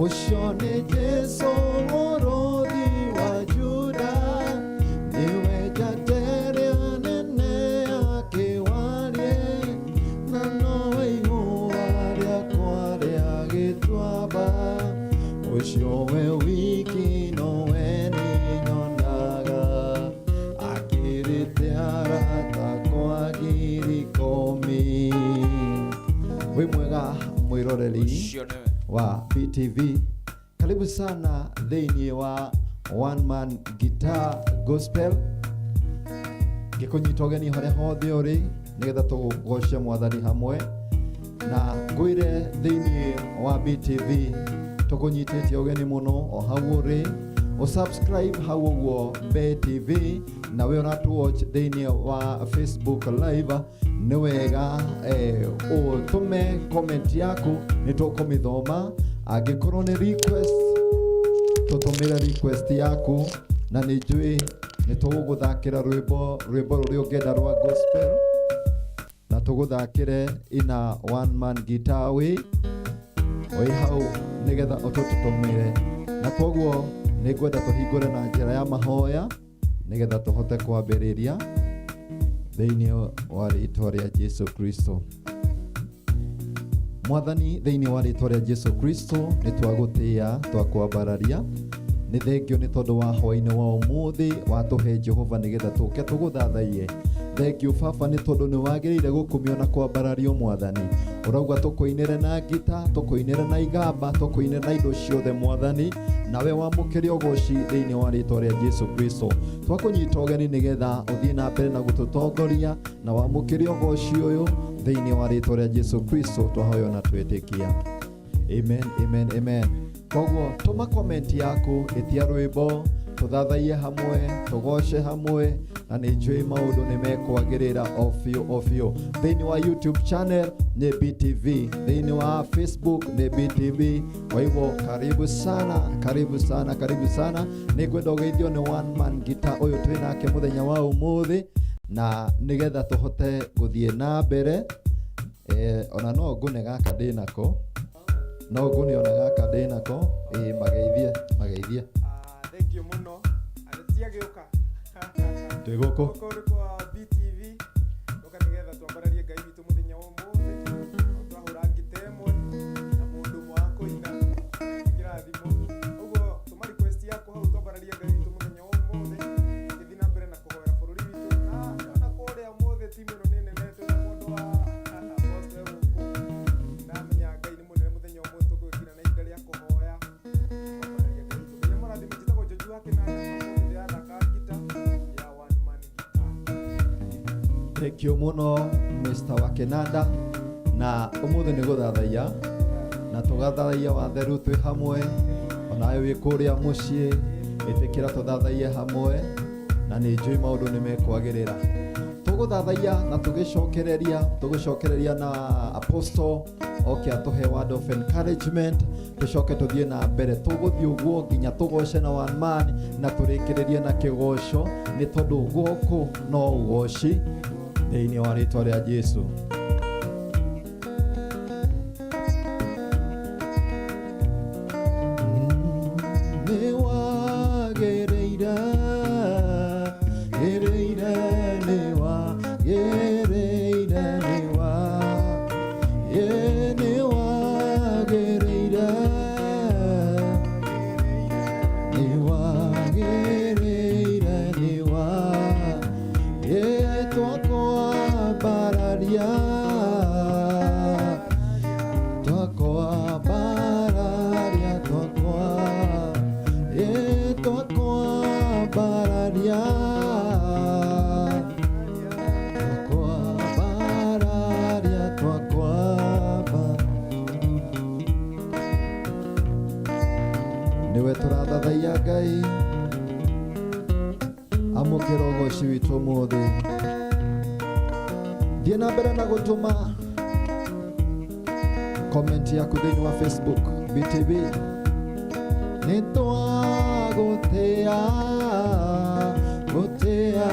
Ũcio nĩ Jesu mũrũthi wa Juda, nĩwe njata ĩrĩa nene ya kĩwarie, na nowe ihũa rĩakwa rĩa gĩtuamba. Ũcio we wiki nowe niĩ nyonaga, akĩrĩte arata akwa 10,000. Wĩ mwega mwĩroreri Ũcio nĩwe. Wa BTV. Karibu sana thĩinĩ wa One Man Guitar Gospel. Ngĩkũnyita ũgeni harĩa hothe ũrĩ nĩgetha tũgoce mwathani hamwe na ngwĩre thĩinĩ wa BTV tũkũnyitĩte ũgeni mũno o hau ũrĩ ũsubscribe hau ũguo BTV na we ũratũ watch thĩinĩ wa Facebook live nĩ wega ũtũme comment yaku nĩ tũkũmĩthoma. Angĩkorwo nĩ request, tũtũmĩre request yaku na nĩ njũĩ nĩ tũgũgũthakĩra rwĩmbo rũrĩa ũngĩenda rwa gospel na tũgũthakĩre ina one man guitar way wĩ hau nĩgetha ũtũtũmĩre. Na koguo nĩ ngwenda tũhingũre na njĩra ya mahoya nĩgetha tũhote kwambĩrĩria thĩinĩ wa rĩtwa rĩa Jesu Kristo. Mwathani, thĩinĩ wa rĩtwa rĩa Jesu Kristo nĩ twagũtĩĩa, twakwambararia. Nĩ thengio nĩ tondũ wa hwainĩ wa ũmũthĩ watũhe Jehova nĩgetha tũke tũgũthathaiye. Thengio baba nĩ tondũ nĩ wagĩrĩire gũkumio na kwambarario. Mwathani, ũrauga tũkũinĩre na ngita, tũkũinĩre na igamba, tũkũinĩre na indo ciothe. Mwathani, nawe wamũkĩre ũgoci thĩinĩ wa rĩtwa rĩa Jesu Kristo. Twakũnyita ũgeni nĩgetha ũthiĩ na mbere na gũtũtongoria na wamũkĩre ũgoci ũyũ thĩinĩ wa rĩtwa rĩa Jesu Kristo twahoywo na twĩtĩkia. Amen, amen, amen. Koguo tũma comment yaku, ĩtia rwĩmbo tũthathaiye hamwe, tũgoce hamwe, na nĩ njũĩ maũndũ nĩ mekwagĩrĩra o biũ o biũ. Thĩinĩ wa YouTube channel nĩ BTV, thĩinĩ wa Facebook nĩ BTV. Kwa hivyo karibu sana, karibu sana, karibu sana. Nĩ ngwenda ũgeithio nĩ one man guitar ũyũ twĩ nake mũthenya wa ũmũthĩ na nĩgetha tũhote gũthiĩ na mbere. Ona no ngũne gaka ndĩ nako, no ngũne ona gaka ndĩ nako. Mageithie, mageithie. Ah, thank you mũno. Ateti agĩũka. Twĩ gũkũ. Gũkũ nĩ kwa BTV. Tũka nĩgetha twambararie Ngai witũ mũthenya wa ũmũthĩ. O twahũra ngita ĩmwe na mũndũ ũmwe wa kũina. Nĩ kĩrathimo. Ũguo tũma request yaku hau twambararie Ngai witũ mũthenya wa ũmũthĩ. Tũgĩthiĩ na mbere na kũhoera bũrũri witũ. Na ndona kũrĩa ũmũthĩ timu ĩno nĩ nene, twĩna mũndũ wa Apostle gũkũ. Ndamenya Ngai nĩ mũnene mũthenya wa ũmũthĩ tũgũgĩkinya na ihinda rĩa kũhoya. Kwambararia Ngai witũ. Ngai amũrathime. Njĩtagwo Joju wa Kĩnanda. Ũmũthĩ ndĩrathaka ngita ya one man guitar. Thank you mũno Mr. Wakenanda. Na ũmũthĩ nĩ gũthathaiya na tũgathathaiya watheru twĩ hamwe. Onawe wĩ kũrĩa mũciĩ, ĩtĩkĩra tũthathaiye hamwe na nĩ njũĩ maũndũ nĩ mekwagĩrĩra. Tũgũthathaiya na tũgĩcokereria na apostle oke atũhe word of encouragement, tũcoke tũthiĩ na mbere. Tũgũthiĩ ũguo nginya tũgoce na one man na tũrĩkĩrĩrie na kĩgoco nĩ tondũ gũkũ no ũgoci thĩinĩ wa rĩtwa rĩa Jesu. Nĩ wagĩrĩire, gĩrĩire, nĩ wagĩrĩire, nĩ wa ĩ nĩ wagĩrĩire, nĩ wagĩrĩire, nĩ wa ĩ twakwambararia, twakwambararia, twakwa ĩ twakwambararia, twakwambararia, twakwamba nĩwe tũrathathaiya. Ngai amũkĩra ũgoci witũ ũmũthĩ. Thiĩ na mbere na gũtũma comment yaku thĩinĩ wa Facebook BTV. Nĩ twagũtĩa, gũtĩa,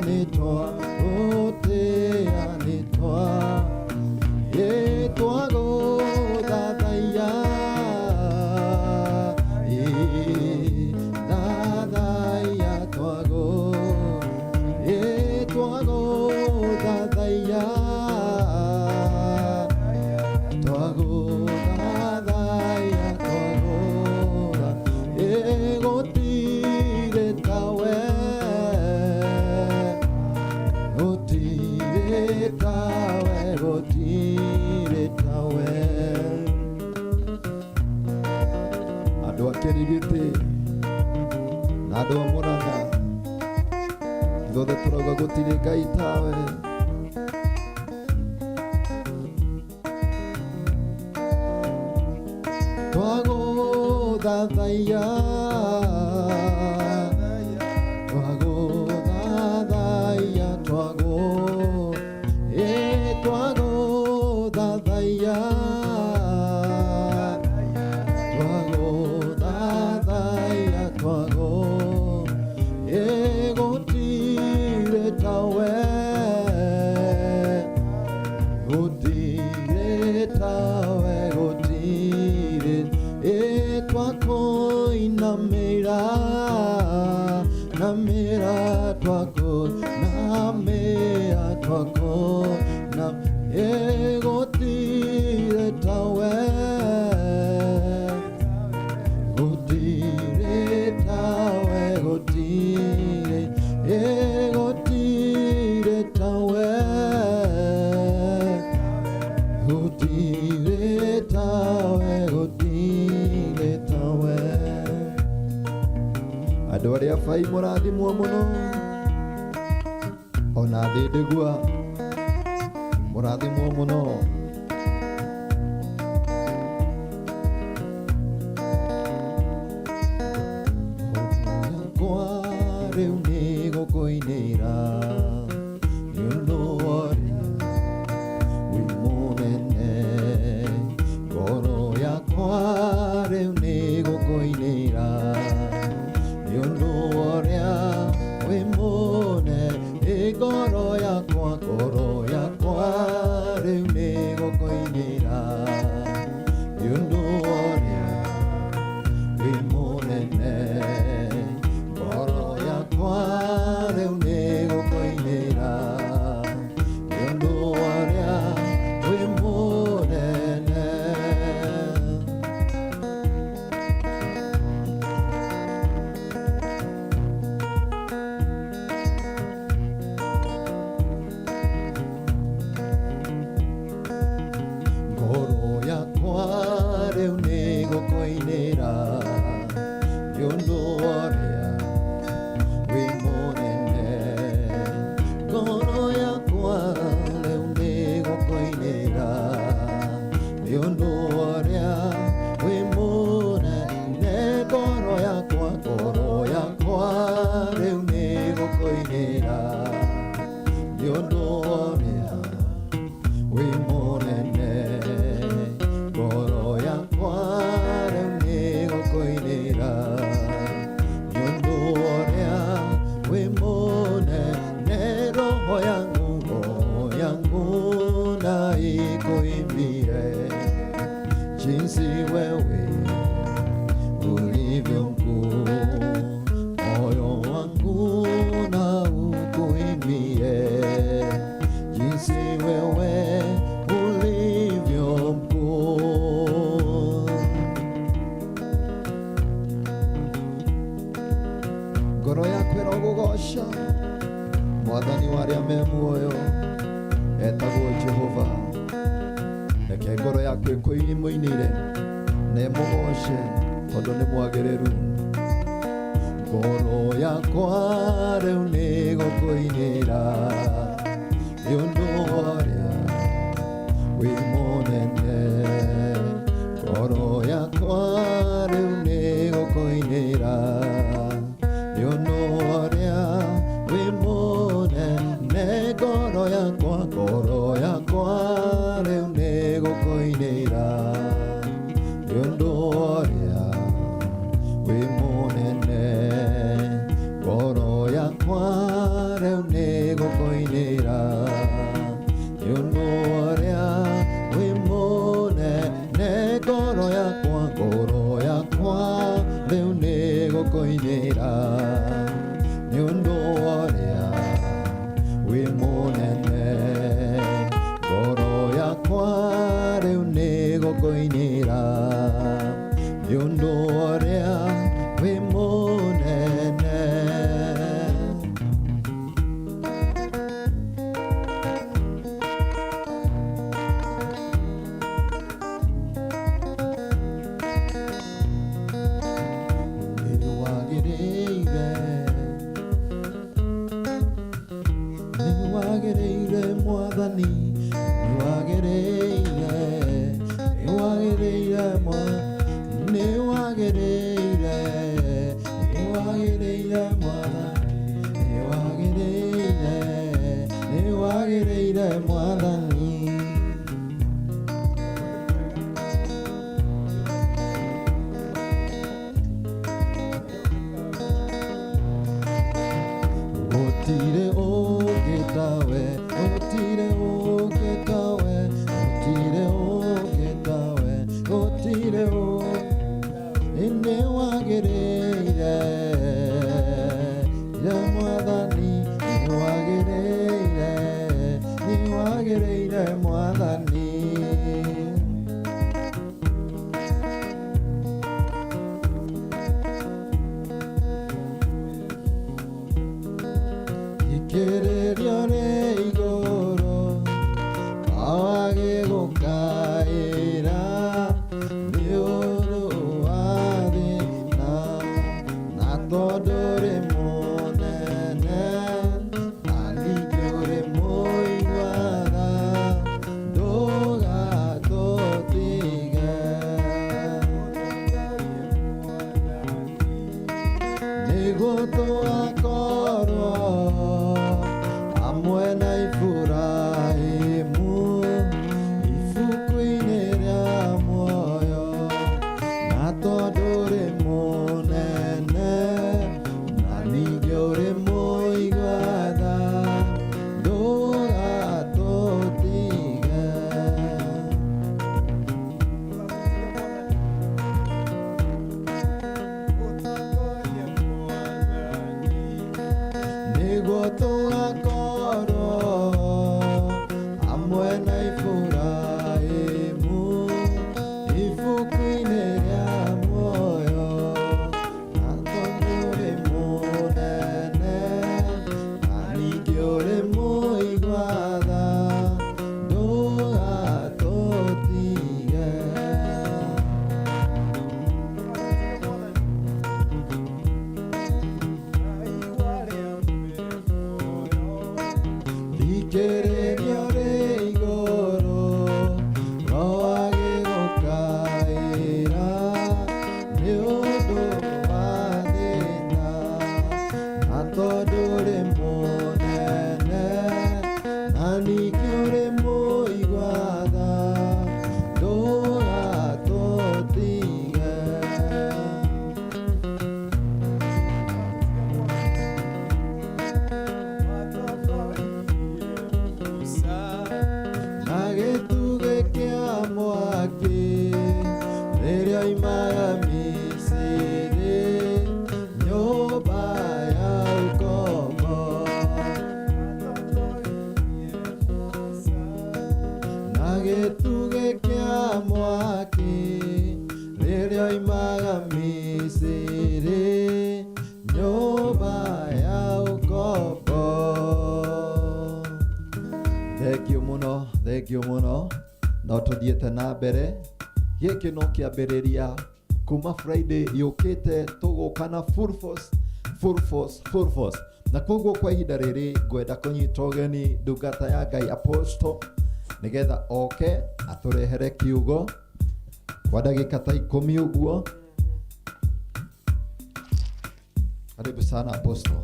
nĩ twagũtĩa, nĩ twa ĩ twagũthathaiya. Kirigiti na andũ a Murang'a ithuothe tũrauga gũtirĩ Ngai tawe. Twagũthathaiya, twagũthathaiya, twagũthathaiya, twagũthathaiya, gũtirĩ tawe, gũtirĩ tawe, gũtirĩ, twakoinamĩra, namĩra, twakoinamĩra, gũtirĩ tawe, gũtirĩ tawe, gũtirĩ, gũtirĩ tawe, gũtirĩ tawe, gũtirĩ tawe. Andũ arĩa bai mũrathimwo mũno, ona thĩ ndĩgua mũrathimwo mũno. Yakwa rĩu nĩ gũkũinĩra nĩ ũndũ wa ũrĩa wĩ mũnene. Ngoro yakwa rĩu nĩ gũkũinĩra nĩ ũndũ wa ũrĩa wĩ mũnene. Ngoro yakwa, ngoro yakwa rĩu nĩ gũkũinĩra nĩ ũndũ wa ũrĩa wĩ mũnene. Ngoro yakwa rĩu nĩ gũkũinĩra nĩ ũndũ wa ũrĩa wĩ mũnene. Ngoro yakwa rĩu nĩ gũkũinĩra nĩ ũndũ wa ũrĩa wĩ mũnene. Ngoro yakwa rĩu nĩ gũkũinĩra nĩ ũndũ wa ũrĩa wĩ mũnene. Ngoro yakwa, ngoro yakwa rĩu nĩ gũkũinĩra nĩ ũndũ wa ũrĩa wĩ mũnene. Ngoro yakwa rĩu nĩ gũkũinĩra nĩ ũndũ wa ũrĩa wĩ mũnene. Roho yangu, roho yangu na ikuimbie jinsi wewe ulivyo mkuu. Moyo wangu na ukuimbie jinsi wewe ulivyo mkuu. Ngoro yakwa ĩrogũgoca mwathani wa arĩa me muoyo etagwo Jehova. Reke ngoro yakwa ĩkũimũinĩre na ĩmũgoce tondũ nĩ mwagĩrĩru. Ngoro yakwa rĩu nĩ gũkũinĩra nĩ ũndũ wa ũrĩa wĩ mũnene. Ngoro yakwa rĩu nĩ gũkũinĩra nĩ ũndũ wa ũrĩa wĩ mũnene. Ngoro yakwa, ngoro yakwa rĩu nĩ gũkũinĩra nĩ ũndũ wa ũrĩa wĩ mũnene. Ngoro yakwa rĩu nĩ gũkũinĩra nĩ ũndũ wa ũrĩa wĩ mũnene. Ngoro yakwa, ngoro yakwa rĩu nĩ gũkũinĩra nĩ ũndũ wa ũrĩa wĩ mũnene. Ngoro yakwa rĩu nĩ gũkũinĩra nĩ ũndũ wa ũrĩa wĩ mũnene. Wagĩrĩire ũ, nĩ wagĩrĩire ya mwathani, nĩ wagĩrĩire, nĩ wagĩrĩire mwathani. Ikĩrĩrio rĩ igũrũ awagĩgũkaĩra nĩ ũndũ wa thĩna, na tondũ ũrĩ mũnene na ningĩ ũrĩ mũigua-tha, ndũgatũtige. Nĩguo tũgakorwo hamwe na Iburahĩmu ibuku-inĩ rĩa muoyo, na tondũ ũrĩ mũnene na ningĩ ũrĩ mũigua-tha, ndũgatũtige. Nĩguo tũgakorwo hamwe na Iburahĩmu ibuku-inĩ rĩa muoyo, na tondũ ũrĩ mũnene na ningĩ ũrĩ mũigua-tha, ndũgatũtige. Thikĩrĩrio rĩ igũrũ roagĩgũkaĩra nĩ ũndũ wa thĩna, na tondũ ũrĩ mũnene na ningĩ ũrĩ mũigua-tha, ndũgatũtige. Na gĩtugĩ kĩa mwaki rĩrĩa oimaga Misiri, nyũmba ya ũkombo. Na gĩtugĩ kĩa mwaki rĩrĩa oimaga Misiri, nyũmba ya ũkombo. Thengio mũno, thengio mũno. No tũthiĩte na mbere, gĩkĩ no kĩambĩrĩria. Kuma Friday yũkĩte tũgũka na full force, full force, full force. Na koguo kwa ihinda rĩrĩ ngwenda kũnyita ũgeni ndungata ya Ngai Apostle nĩgetha oke atũrehere kiugo kwa ndagĩka ta 10 ũguo. Karibu sana, Apostle.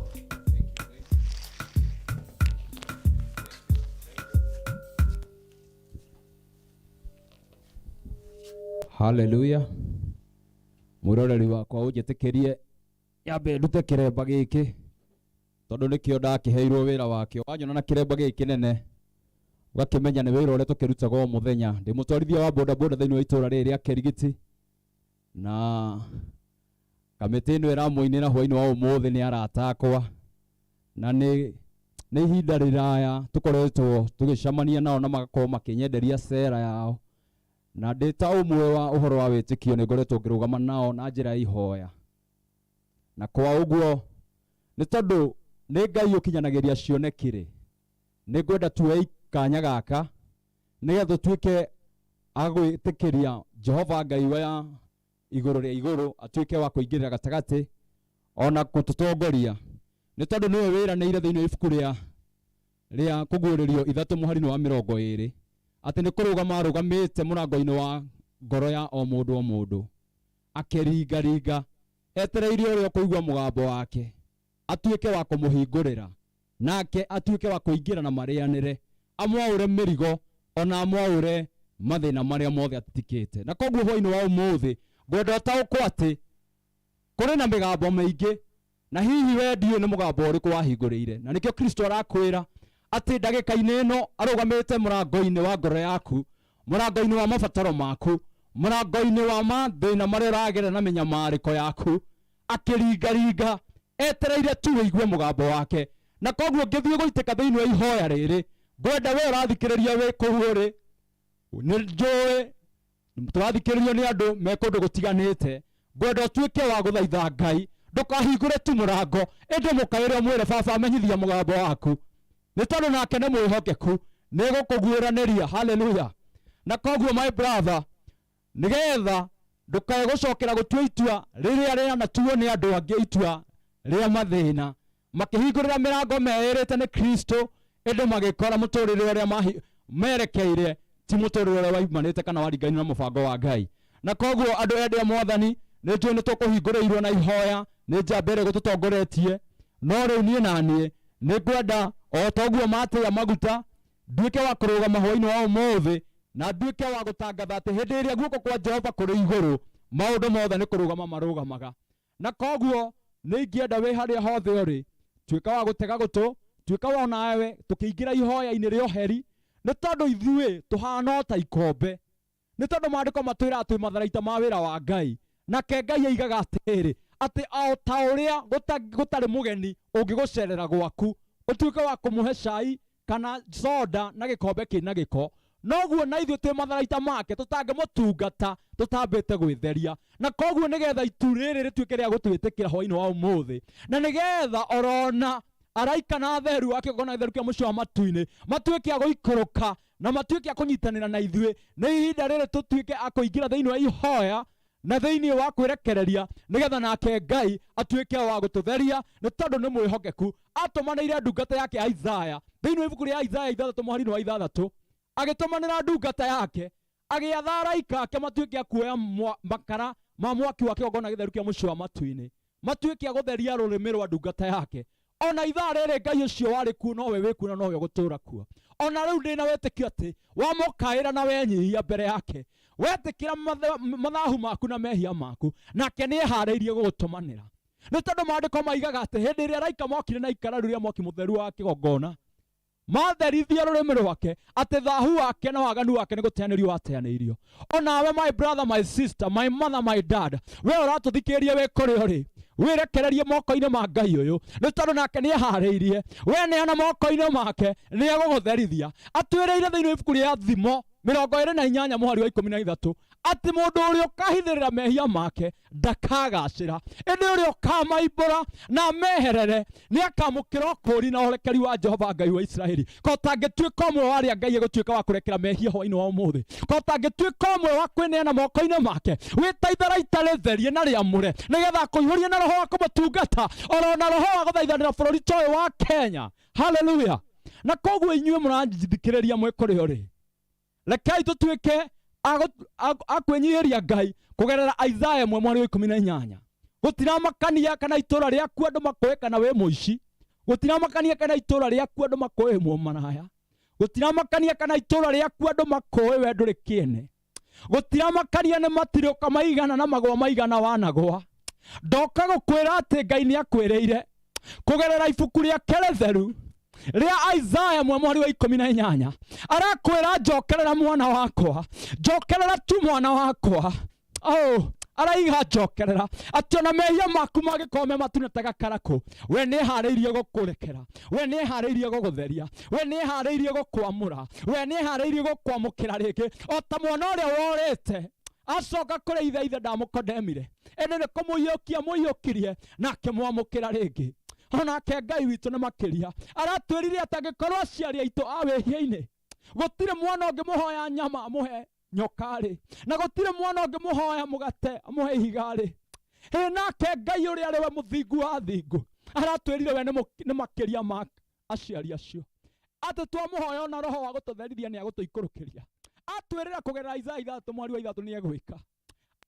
Haleluya. Mwĩroreri wakwa, ũnjĩtĩkĩrie nyambe ndute kĩremba gĩkĩ tondũ nĩkĩo ndakĩheirwo wĩra wakĩo. Wanyona na kĩremba gĩkĩ kĩnene, ũgakĩmenya nĩ wĩra ũrĩa tũkĩrutaga o mũthenya. Ndĩ mũtwarithia wa bodaboda thĩinĩ wa itũũra rĩrĩ rĩa Kĩrigiti, na kamĩtĩ ĩno ĩramũinĩra hwainĩ wa ũmũthĩ nĩ arata akwa, na nĩ ihinda rĩraya tũkoretwo tũgĩcemania nao na magakorwo makĩnyenderia cera yao, na ndĩ ta ũmwe wa ũhoro wa wĩtĩkio nĩ ngoretwo ngĩrũgama nao na njĩra ya ihoya. Na kwa ũguo, nĩ tondũ nĩ Ngai ũkinyanagĩria cioneki-rĩ, nĩ ngwenda tuoe kanya gaka nĩgetha tũtuĩke a gwĩtĩkĩria Jehova Ngai wa igũrũ rĩa igũrũ atuĩke wa kũingĩrĩra gatagatĩ ona gũtũtongoria, nĩ tondũ nĩwe wĩranĩire thĩinĩ wa ibuku rĩa Kũguũrĩrio 3 mũhari-inĩ wa 20 atĩ nĩ kũrũgama arũgamĩte mũrango-inĩ wa ngoro ya o mũndũ o mũndũ akĩringaringa, etereire ũrĩa ũkũigua mũgambo wake atuĩke wa kũmũhingũrĩra, nake atuĩke wa kũingĩra na marĩanĩre, amwaũre mĩrigo ona amwaũre mathĩna marĩa mothe atitikĩte. Na koguo hwainĩ wa ũmũthĩ ngwenda ũtaũkwo atĩ kũrĩ na mĩgambo mĩingĩ, na hihi we ndiũĩ nĩ mũgambo ũrĩkũ wahingũrĩire. Na nĩkĩo Kristo arakwĩra atĩ ndagĩka-inĩ ĩno arũgamĩte mũrango-inĩ wa ngoro yaku, mũrango-inĩ wa mabataro maku, Mũrango-inĩ wa mathĩna marĩa ũragerera na mĩnyamarĩko yaku, akĩringaringa etereire tu wĩigue mũgambo wake. Na koguo ngĩthiĩ gũitĩka thĩinĩ wa ihoya rĩrĩ, ngwenda we ũrathikĩrĩria wĩ kũu ũrĩ, nĩ njũĩ tũrathikĩrĩrio nĩ andũ me kũndũ gũtiganĩte, ngwenda ũtuĩke wa gũthaitha Ngai, ndũkahingũre tu mũrango, ĩndĩ mũkaĩre ũmwĩre, baba menyithia mũgambo waku, nĩ tondũ nake nĩ mwĩhokeku, nĩ gũkũguũranĩria. Haleluya. Na koguo my brother, nĩgetha ndũkae gũcokera gũtua itua rĩrĩa rĩanatuo nĩ andũ angĩ, itua rĩa mathĩna, makĩhingũrĩra mĩrango meĩrĩte nĩ Kristo, ĩndĩ magĩkora mũtũrĩre ũrĩa merekeire ti mũtũrĩre ũrĩa waimanĩte kana waringaine na mũbango wa Ngai. Na koguo andũ ende a Mwathani, nĩ njũĩ nĩ tũkũhingũrĩirwo na ihoya nĩ njamba ĩrĩa ĩgũtũtongoretie, no rĩu niĩ na niĩ nĩ ngwenda o toguo matĩa maguta nduĩke wa kũrũgama hwainĩ wa ũmũthĩ na nduĩke wa gũtangatha atĩ hĩndĩ ĩrĩa guoko kwa Jehova kũrĩ igũrũ, maũndũ mothe nĩ kũrũgama marũgamaga. Na koguo nĩ ingĩenda wĩ harĩa hothe ũrĩ, tuĩka wa gũtega gũtũ, tuĩka wa onawe tũkĩingĩra ihoya-inĩ rĩa ũheri, nĩ tondũ ithuĩ tũhana o ta ikombe, nĩ tondũ maandĩko matwĩraga twĩ matharaita ma wĩra wa Ngai. Nake Ngai aigaga atĩrĩ, atĩ o ta ũrĩa gũtarĩ mũgeni ũngĩgũcerera gwaku ũtuĩke wa kũmũhe cai kana soda na gĩkombe kĩna gĩko, noguo na ithuĩ twĩ matharaita make tũtangĩmũtungata tũtambĩte gwĩtheria. Na koguo nĩgetha itu rĩrĩ rĩtuĩke rĩa gũtwĩtĩkĩra hwainĩ wa ũmũthĩ, na nĩgetha orona araika na atheru a kĩgongona gĩtheru kĩa mũciĩ wa matu-inĩ matuĩke a gũikũrũka na matuĩke a kũnyitanĩra na ithuĩ, nĩ ihinda rĩrĩ tũtuĩke a kũingĩra thĩinĩ wa ihoya na thĩinĩ wa kwĩrekereria, nĩgetha nake Ngai atuĩke wa gũtũtheria, nĩ tondũ nĩ mwĩhokeku. Atũmanĩire ndungata yake Isaya thĩinĩ wa ibuku rĩa Isaya 6 mũhari-inĩ wa 6, agĩtũmanĩra ndungata yake agĩatha araika ake matuĩke a kuoya makara ma mwaki wa kĩgongona gĩtheru kĩa mũciĩ wa matu-inĩ, matuĩke a gũtheria rũrĩmĩ rwa ndungata yake. Ona ithaa rĩrĩ Ngai ũcio warĩ kuo nowe wĩ kuo na nowe ũgũtũũra kuo. Ona rĩu ndĩna wĩtĩkio atĩ wamũkaĩra na wenyihia mbere yake, wetĩkĩra mathahu maku na mehia maku, nake nĩeharĩirie gũgũtũmanĩra. Nĩ tondũ maandĩko maigaga atĩ hĩndĩ ĩrĩa araika mokire na ikara rĩu rĩa mwaki mũtheru wa kĩgongona, matherithia rũrĩmĩ rwake, atĩ thahu wake na waganu wake nĩ gũteanĩrio wateanĩirio. Onawe my brother, my sister, my mother, my dad, we ũratũthikĩrĩria wĩ kũrĩa ũrĩ, wĩrekererie moko-inĩ ma Ngai ũyũ, nĩ tondũ nake nĩ eharĩirie. We neana moko-inĩ make, nĩ egũgũtherithia. Atwĩrĩire thĩinĩ wa ibuku rĩa Thimo 28 mũhari wa 13 atĩ mũndũ ũrĩa ũkahithĩrĩra mehia make ndakagacĩra, ĩndĩ ũrĩa ũkamaimbũra na ameherere nĩ akamũkĩra ũkũũri na ũrekeri wa Jehova Ngai wa Isiraeli. Ko ũtangĩtuĩka ũmwe wa arĩa Ngai egũtuĩka wa kũrekera mehia hwainĩ wa ũmũthĩ, ko ũtangĩtuĩka ũmwe wa kwĩneana moko-inĩ make, wĩta itharaita rĩtherie na rĩamũre, nĩgetha akũihũrie na roho wa kũmũtungata, oro na roho wa gũthaithanĩra bũrũri ta ũyũ wa Kenya. Haleluya. Na koguo inyuĩ mũranjithikĩrĩria mwĩ kũrĩa ũrĩ, rekei tũtuĩke a kwĩnyihĩria Ngai kũgerera Isaya 1 mweri wa 18. Gũtiramakania kana itũra rĩaku andũ makũĩ kana wĩ mũici, gũtiramakania kana itũra rĩaku andũ makũĩ wĩ mũmaraya, gũtiramakania kana itũra rĩaku andũ makũĩ we ndũrĩ kĩene, gũtiramakania nĩ matirũka maigana na magwa maigana wanagwa. Ndoka gũkwĩra atĩ Ngai nĩ akwĩrĩire kũgerera ibuku rĩake rĩtheru rĩa Isaya 1 mweri wa 18, arakwĩra njokerera mwana wakwa, njokerera tu mwana wakwa. Oh, araiga njokerera atĩ ona mehia maku mangĩkorwo me matune ta gakarakũ, we nĩeharĩirie gũkũrekera, we nĩeharĩirie gũgũtheria, we nĩeharĩirie gũkwamũra, we nĩeharĩirie gũkwamũkĩra rĩngĩ, o ta mwana ũrĩa worĩte acoka kũrĩ ithe, ithe ndamũkondemire, ĩndĩ nĩ kũmũiyũkia mũiyũkirie na akĩmwamũkĩra rĩngĩ. Onake Ngai witũ nĩ makĩria aratwĩrire atĩ angĩkorwo aciari aitũ a wĩhia-inĩ, gũtirĩ mwana ũngĩmũhoya nyama amũhe nyoka-rĩ, na gũtirĩ mwana ũngĩmũhoya mũgate amũhe ihiga-rĩ, ĩ nake Ngai ũrĩa arĩ we mũthingu wa thingu aratwĩrire we nĩ makĩria ma aciari acio, atĩ twamũhoya ona roho wa gũtũtherithia nĩ agũtũikũrũkĩria. Atwĩrĩra kũgerera Isaya 6 mweri wa 6 nĩ egwĩka,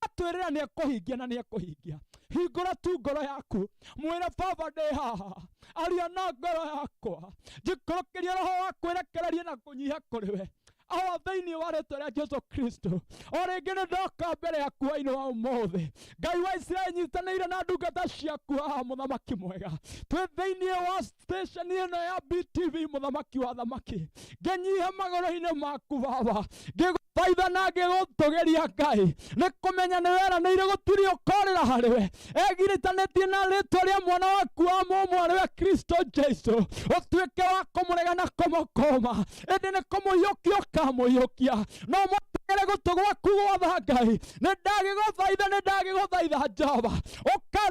atwĩrĩra nĩ ekũhingia na nĩ ekũhingia. Hingũra tu ngoro yaku, mwĩre baba ndĩ haha, aria na ngoro yakwa, njikũrũkĩria roho wa kwĩrekereria na kũnyiha kũrĩ we, awa thĩinĩ wa rĩtwa rĩa Jesu Kristo. O rĩngĩ nĩ ndoka mbere yaku hwainĩ wa ũmũthĩ, Ngai wa Isiraeli, nyitanĩire na ndungata ciaku haha, mũthamaki mwega, twĩ thĩinĩ wa station ĩno ya BTV, mũthamaki wa thamaki, ngĩnyiha magũrũ-inĩ maku baba, ngĩgũ Ndagũthaitha na ngĩgũtũgĩria Ngai, nĩ kũmenya nĩ weranĩire gũtirĩ ũkorĩra harĩ we, egiritanĩtie na rĩtwa rĩa mwana waku wa mũmwe arĩ we Kristo Jesu, ũtuĩke wa kũmũrega na kũmũkũma, ĩndĩ nĩ kũmũiyũkia ũkamũiyũkia. No mũtegere gũtũ gwaku gwatha Ngai. Nĩ ndagĩgũthaitha, nĩ ndagĩgũthaitha Jehova, ũka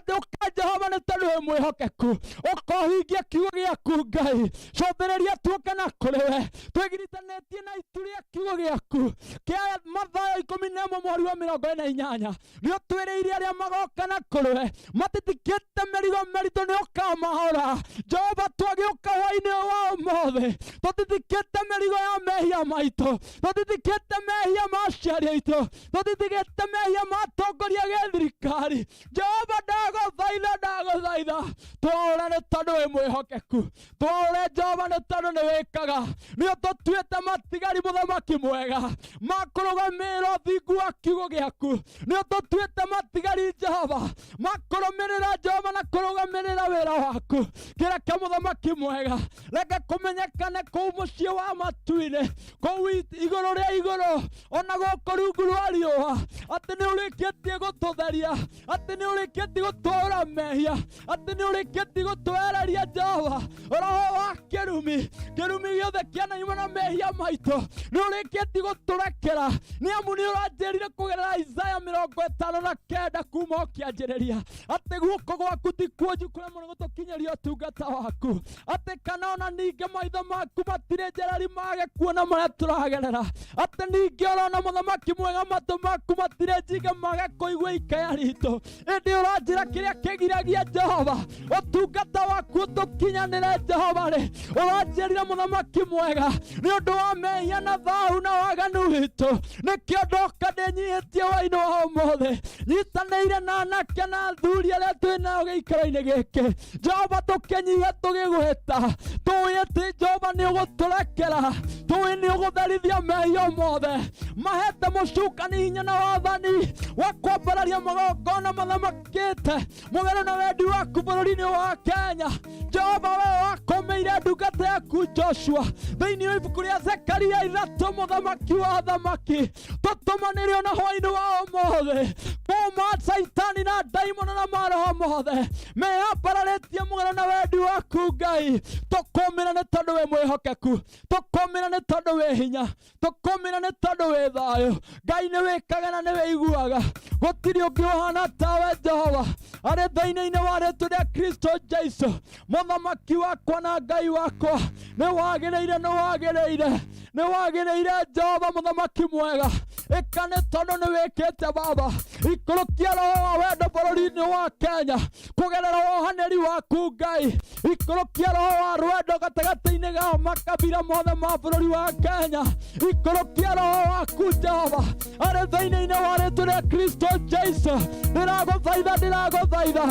Jehova, nĩ tondũ wĩ mwĩhokeku, ũkohingia kiugo gĩaku Ngai. Cũthĩrĩria tuoke na kũrĩ we, twĩgiritanĩtie na itu rĩa kiugo gĩaku kĩa Mathayo 11 mweri wa 48. Nĩ ũtwĩrĩire arĩa magoka na kũrĩ we matitikĩte mĩrigo mĩritũ nĩ ũkamahora. Jehova, twagĩũka hwainĩ ũyũ wa ũmũthĩ, tũtitikĩte mĩrigo ya mehia maitũ, tũtitikĩte mehia ma aciari aitũ, tũtitikĩte mehia ma atongoria gĩthirikari. Jehova, ndagũthaitha, ndagũthaitha, twaũre nĩ tondũ wĩ mwĩhokeku, twaũre Jehova nĩ tondũ nĩ wĩkaga, nĩ ũtũtuĩte matigari mũthamaki mwega makũrũgamĩrĩra ũthingu wa kiugo gĩaku, nĩ ũtũtuĩte matigari Jehova makũrũmĩrĩra Jehova na kũrũgamĩrĩra wĩra waku. Kĩreke mũthamaki mwega, reke kũmenyekane kũu mũciĩ wa matu-inĩ, kũu igũrũ rĩa igũrũ, ona gũkũ rungu rwa riũa, atĩ nĩ ũrĩkĩtie gũtũtheria, atĩ nĩ ũrĩkĩtie gũtwaũra mehia, atĩ nĩ ũrĩkĩtie gũtwehereria Jehova roho wa kĩrumi, kĩrumi gĩothe kĩanaima na mehia maitũ, nĩ ũrĩkĩtie gũtũrekera, nĩ amu nĩ ũranjĩrire kũgerera Isaya 59 kuma ũkĩanjĩrĩria atĩ guoko gwaku ti kuonju kũrĩa mũno gũtũkinyĩria ũtungata waku, atĩ kana ona ningĩ maitho maku matirĩ njereri mage kuona marĩa tũragerera, atĩ ningĩ ũrona mũthamaki mwega matũ maku matirĩ njinga mage kũigua ikaya ritũ, ĩndĩ ũranjĩra kĩrĩa kĩgiragia Jehova ũtungata waku ũtũkinyanĩre Jehova rĩ, ũranjĩrire mũthamaki mwega nĩ ũndũ wa mehia na thahu na waganu witũ, nĩkĩo ndoka ndĩnyihĩtie hwainĩ wa ũmũthĩ, nyitanĩire na anake na athuri arĩa twĩ nao gĩikaro-inĩ gĩkĩ. Jehova, tũkĩnyiha tũgĩgwĩta, tũĩ atĩ Jehova nĩ ũgũtũrekera, tũĩ nĩ ũgũtherithia mehia mothe mahete mũcukani hinya na wathani wa kwambararia magongona mathamakĩte mũgarũ na wendi waku bũrũri-inĩ wa Kenya. Jehova, we wakũmĩire ndungata yaku Joshua thĩinĩ wa ibuku rĩa Zekaria 3, mũthamaki wa thamaki, tũtũmanĩre ona hwainĩ wa ũmũthĩ kuma caitani na ndaimono na maroho mothe meyambararĩtie mũgarũ na wendi waku Ngai. Tũkũmĩra nĩ tondũ wĩ mwĩhokeku, tũkũmĩra nĩ tondũ wĩ hinya, tũkũmĩra nĩ tondũ wĩ thayũ. Ngai nĩ wĩkaga na nĩ wĩiguaga, gũtirĩ ũngĩ ũhana tawe Jehova. Arĩ thĩinĩ-inĩ wa rĩtwa rĩa Kristo Jesu, mũthamaki wakwa na Ngai wakwa, nĩ wagĩrĩire, nĩ wagĩrĩire, nĩ wagĩrĩire Jehova mũthamaki mwega. Ĩka nĩ tondũ nĩ wĩkĩte Baba, ikũrũkia roho wa wendo bũrũri-inĩ wa Kenya kũgerera wohanĩri waku Ngai, ikũrũkia roho wa rwendo gatagatĩ-inĩ ga makabira mothe ma bũrũri wa Kenya, ikũrũkia roho waku Jehova arĩ thĩinĩ-inĩ wa rĩtwa rĩa Kristo Jesu. Ndĩragũthaitha, ndĩragũthaitha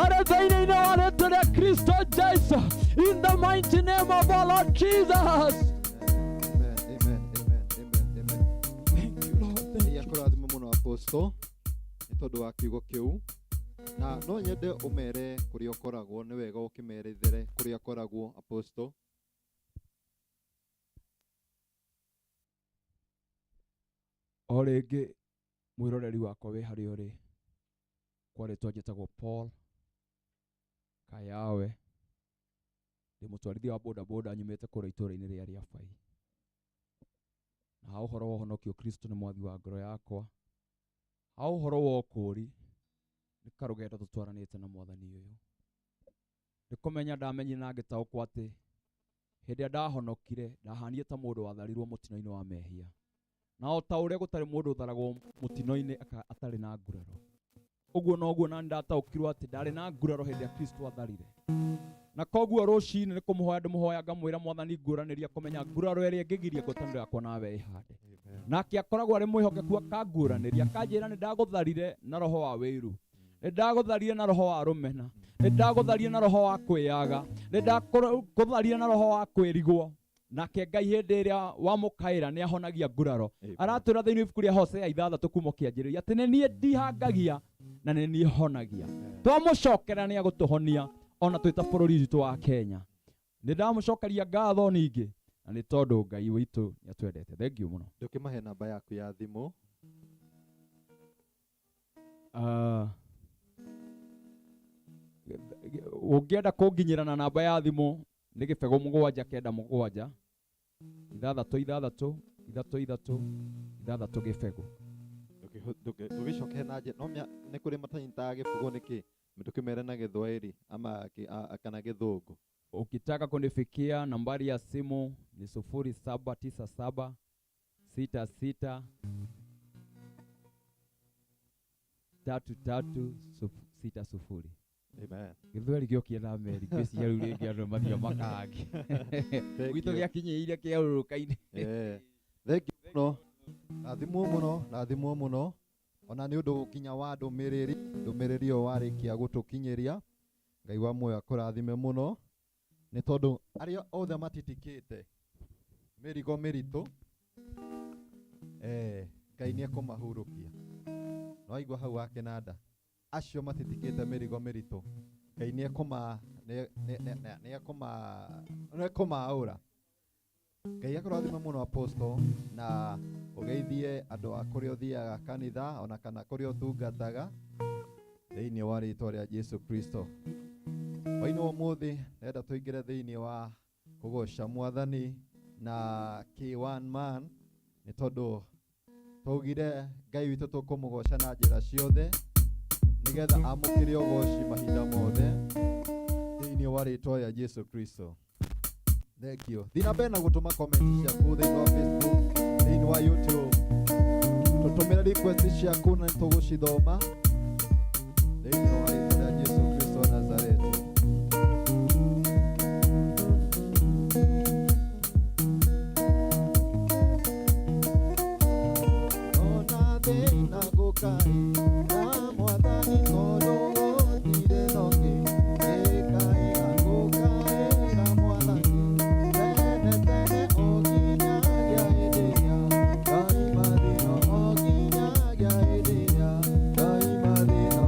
arĩ thĩinĩ-inĩ wa rĩtwa rĩa Kristo Jesu, in the mighty name of our Lord Jesus. Amen, amen, amen, amen, amen. Thank you, Lord. Thank Ngai akũrathime mũno Apostle nĩ tondũ wa kiugo kĩu, na no nyende ũmere kũrĩa ũkoragwo, nĩ wega ũkĩmerethere kũrĩa ũkoragwo Apostle. O rĩngĩ mwĩroreri wakwa wĩ harĩa ũrĩ, kwa rĩtwa njĩtagwo Paul Kayawe, ndĩ mũtwarithia wa bodaboda nyumĩte kũrĩa itũũra-inĩ rĩa Rĩabai. Na ha ũhoro wa ũhonokio, Kristo nĩ mwathi wa ngoro yakwa. Ha ũhoro wa ũkũũri, nĩ karũgendo tũtwaranĩte na mwathani ũyũ. Nĩ kũmenya ndamenyire na ngĩtaũkwo atĩ hĩndĩ ĩrĩa ndahonokire ndahanire ta mũndũ watharirwo mũtino-inĩ wa mehia, na o ta ũrĩa gũtarĩ mũndũ ũtharagwo mũtino-inĩ atarĩ na nguraro, ũguo noguo nani ndataũkirwo atĩ ndarĩ na nguraro hĩndĩ ĩrĩa Kristo atharire. Na koguo rũcinĩ nĩ kũmũhoya ndĩmũhoya ngamwĩra mwathani nguũranĩria kũmenya nguraro ĩrĩa ĩngĩgiria ngwatanĩro yakwa nawe ĩhande. Nake akoragwo arĩ mwĩhokeku akanguũranĩria, akanjĩra nĩ ndagũtharire na roho wa wĩiru, nĩ ndagũtharire na roho wa rũmena, nĩ ndagũtharire na roho wa kwĩyaga, nĩ ndakũtharire na roho wa kwĩrigwo. Nake Ngai hĩndĩ ĩrĩa wamũkaĩra nĩ ahonagia nguraro. Aratwĩra thĩinĩ wa ibuku rĩa Hosea 6 kuma ũkĩanjĩrĩria atĩ nĩ niĩ ndihangagia na nĩ niĩ honagia. Twamũcokera nĩ agũtũhonia ona twĩ ta bũrũri witũ wa Kenya. Nĩ ndamũcokeria ngatho ningĩ Na nĩ tondũ Ngai witũ nĩ atwendete. Thank you mũno. Ndũkĩmahe namba yaku ya thimũ. Ũngĩenda kũnginyĩra na namba ya thimũ nĩ gĩbego 7 9 7 6 6 3 6 gĩbego. Ndũgĩcoke na njĩra no nĩ kũrĩ matanyitaga gĩbũgũ nĩkĩ? Ndũkĩmere na Gĩthwaĩri ama kana Gĩthũngũ. Ukitaka kunifikia nambari ya simu ni 0797 66 33 60. Amen. Gĩthweri gĩokire na meri ngwĩciria rĩu rĩngĩ andũ mathiĩ makangi. Thank Gwitũ you. gĩakinyĩire kĩarũrũka-inĩ. Thank you mũno. Rathimwo mũno, rathimwo mũno. Ona nĩ ũndũ nginya wa ndũmĩrĩri, ndũmĩrĩri ĩyo warĩkia gũtũkinyĩria. Ngai wa muoyo akũrathime mũno. Nĩ tondũ arĩa othe matitikĩte mĩrigo mĩritũ, Ngai nĩ ekũmahurũkia. No aigua hau wa kĩnanda, acio matitikĩte mĩrigo mĩritũ, Ngai nĩ ekũmaũra. Ngai akũrathime mũno Apostle, na ũgeithie andũ a kũrĩa ũthiaga kanitha ona kana kũrĩa ũtungataga thĩinĩ wa rĩtwa rĩa Jesu Kristo. Hwaĩ-inĩ wa ũmũthĩ ndĩrenda tũingĩre thĩinĩ wa kũgoca Mwathani na K1 man, nĩ tondũ twaugire Ngai witũ tũkũmũgoca na njĩra ciothe nĩgetha amũkĩre ũgoci mahinda mothe thĩinĩ wa rĩtwa rĩa Jesu Kristo. Thank you. Thiĩ na mbere na gũtũma comment ciaku thĩinĩ wa Facebook, thĩinĩ wa YouTube. Tũtũmĩre request ciaku na nĩtũgũcithoma thĩinĩ wa rĩtwa rĩa Jesu Kristo wa Nazareti. Ona thĩna gũkaĩ na Mwathani tondũ gũtirĩ na ũngĩ. Gĩkaĩra gũkaĩra Mwathani tene tene o nginyagia hĩndĩ ĩrĩa Ngai mathĩna, o nginyagia hĩndĩ ĩrĩa Ngai mathĩna.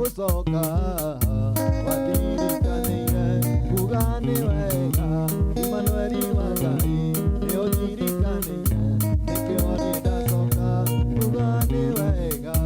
Ngũcoka watirikanĩire kuga nĩ wega Imanueli wa Ngai nĩ ũndirikanĩire nĩkĩo niĩ ndacoka kuga nĩ wega.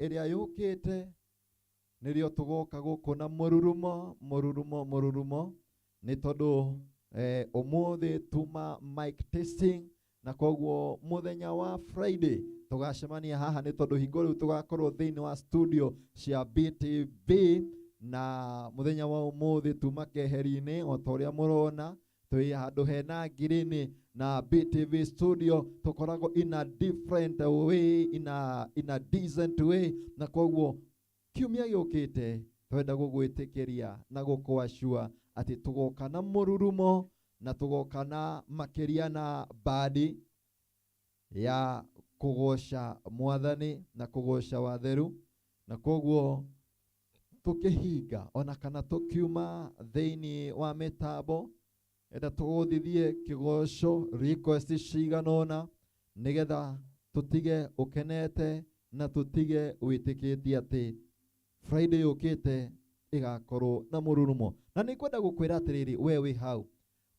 ĩrĩa yũkĩte nĩrĩo tũgoka gũkũ na mũrurumo mũrurumo mũrurumo nĩ tondũ ũmũthĩ tuma mic testing na koguo mũthenya wa Friday tũgacemania haha nĩ tondũ hingo rĩu tũgakorwo thĩinĩ wa studio cia BTV na mũthenya wa ũmũthĩ tuma keheri-inĩ o ta ũrĩa mũrona twĩ handũ hena ngirini na BTV studio tũkoragwo in a different way in a decent way na koguo kiumia gĩũkĩte twenda gũgwĩtĩkĩria na gũkũacua atĩ tũgoka na mũrurumo na tũgoka na makĩria na bandi ya kũgoca mwathani na kũgoca watheru na koguo tũkĩhinga ona kana tũkiuma thĩinĩ wa mĩtambo enda tũgũthithie kĩgoco request cigana ũna nĩgetha tũtige ũkenete na tũtige wĩtĩkĩtie atĩ Friday yũkĩte ĩgakorwo na mũrurumo. Na nĩ ngwenda gũkwĩra atĩrĩrĩ, we wĩ hau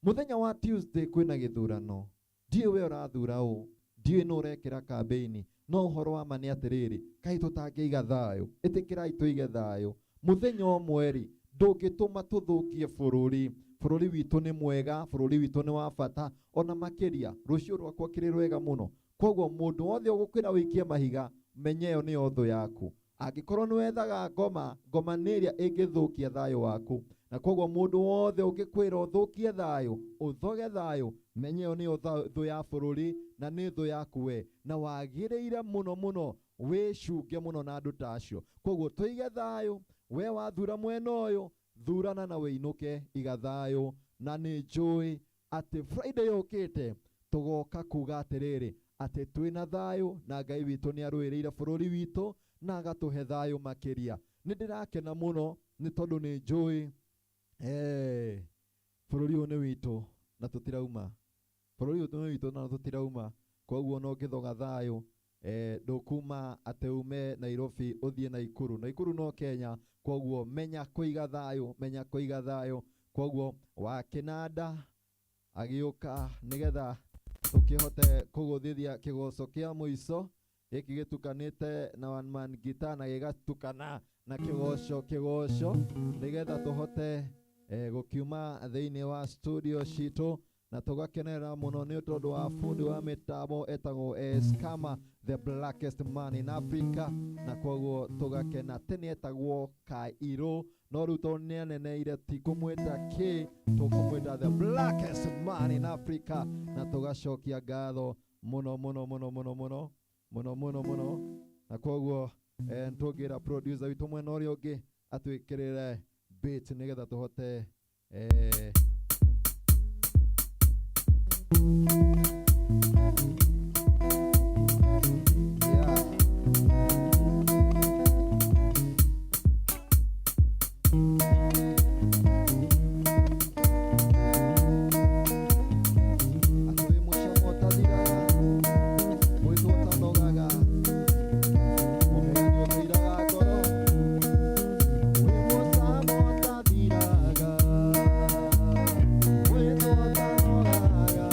mũthenya wa Tuesday kwĩna gĩthurano, ndiũĩ we ũrathura ũ, ndiũĩ nũ ũrekĩra kambĩini, no ũhoro wa ma nĩ atĩrĩrĩ, kaĩ tũtangĩiga thayũ? Ĩtĩkĩrai tũige thayũ mũthenya ũmwe rĩ, ndũngĩtũma tũthũkie bũrũri. Bũrũri witũ nĩ mwega, bũrũri witũ nĩ wa bata ona makĩria rũciũ rwakwa kĩrĩ rwega mũno. Koguo mũndũ wothe ũgũkwĩra wĩikie mahiga, menya ĩyo nĩyo thũ yaku. Angĩkorwo nĩ wethaga ngoma, ngoma nĩ ĩrĩa ĩngĩthũkia thayũ waku, na koguo mũndũ wothe ũngĩkwĩra ũthũkie thayũ, ũthoge thayũ, menya ĩyo nĩyo thũ ya bũrũri na nĩ thũ yaku we, na wagĩrĩire mũno mũno wĩcunge mũno na andũ ta acio. Koguo tũige thayũ. We wathura mwena ũyũ, thurana na wĩinũke, iga thayũ, na nĩ njũĩ atĩ Friday yũkĩte tũgoka kuga atĩrĩrĩ atĩ twĩna thayũ na Ngai witũ nĩ arũĩrĩire bũrũri witũ na agatũhe thayũ makĩria. Nĩ ndĩrakena mũno nĩ tondũ nĩ njũĩ bũrũri ũyũ nĩ witũ na tũtirauma, bũrũri ũyũ nĩ witũ na tũtirauma. Koguo no ngĩthoga thayũ ndũkuma atĩ ume Nairobi ũthiĩ Naikuru, Naikuru no Kenya. Koguo menya kũiga thayũ, menya kũiga thayũ. Koguo wa kĩnanda agĩũka nĩgetha tũkĩhote kũgũthithia kĩgoco kĩa mũico gĩkĩ gĩtukanĩte na one man guitar na gĩgatukana na kĩgoco kĩgoco nĩgetha tũhote gũkiuma thĩinĩ wa studio citũ na tũgakenerera mũno nĩ tondũ wa bundi wa mĩtambo etagwo Eskama, the blackest man in Africa, na koguo tũgakena. Tene etagwo Kairũ, no rĩu tondũ nĩ aneneire ti kũmwĩta K, tũkũmwĩta the blackest man in Africa, na tũgacokia ngatho mũno mũno mũno mũno mũno mũno mũno mũno. Na koguo tũngĩra producer witũ mwena ũrĩa ũngĩ atwĩkĩrĩre beat nĩgetha tũhote yeah. Atĩ wĩ mũcamo ũtathiraga, mwĩtwo ũtanogaga, mũheani ũtũiraga ngoro, wĩ mũcamo ũtathiraga, mwĩtwo ũtanogaga.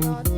That.